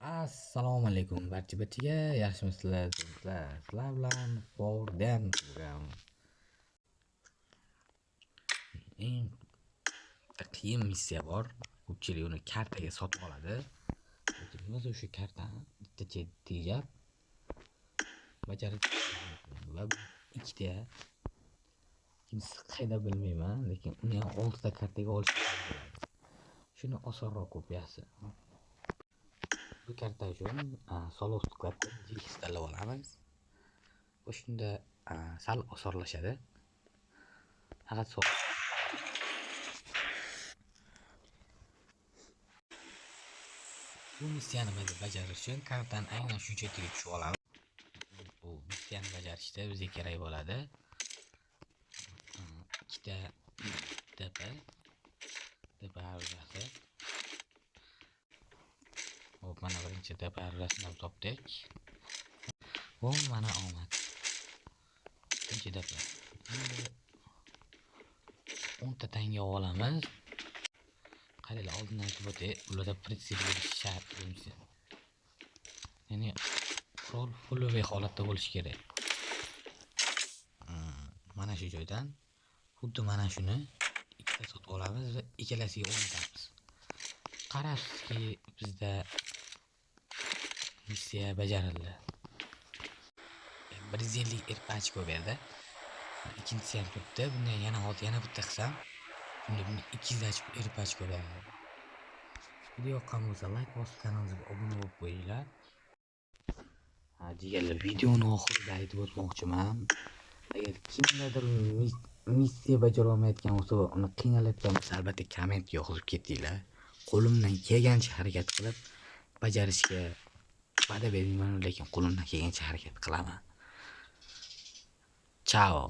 Assalomu alaykum barcha-barchaga, yaxshimisizlar, do'stlar? Sizlar bilan Forden program. Eng qiyin missiya bor. Ko'pchilik uni kartaga sotib oladi. Lekin biz o'sha kartani bitta tejab bajarib va ikkita, ikkinchisi qayda bilmayman, lekin uni ham 6 ta kartaga olish bo'ladi. Shuni osonroq kopiyasi. Bu karta uchun soliq skladdan GX tanlab olamiz. Va shunda sal osonlashadi. Faqat bu missiyani bajarish uchun kartani aynan shu chetiga tushib olamiz. Bu missiyani bajarishda bizga kerak bo'ladi. Ikkita DP, DP arizasi. Hop, mana birinchi DP arizasini ham topdik. Bu mana omad. Ikkinchi DP. Endi 10 ta tanga olamiz. Qaranglar, oldindan aytib o'tay, ularda pritsep bo'lishi shart bo'lsa. Ya'ni qurol full holatda bo'lishi kerak. Mana shu joydan xuddi mana shuni ikkita sotib olamiz va ikkalasiga o'rnatamiz. Qarabsizki, bizda missiya bajarildi. 150 RP ochko berdi. Ikkinchisi ham turibdi. Bundan yana hozir yana bitta qilsam, bunda buni 200 RP ochko beradi. Video yoqqan bo'lsa like bosib kanalimizga obuna bo'lib qo'yinglar. Ha, jigarlar, videoni oxirida aytib o'tmoqchiman. Agar kimlardir missiya bajara olmayotgan bo'lsa va uni qiynalayotgan bo'lsa, albatta kommentga yozib ketinglar. Qo'limdan kelgancha harakat qilib bajarishga va'da bermayman, lekin qo'limdan kelgancha harakat qilaman. Chao.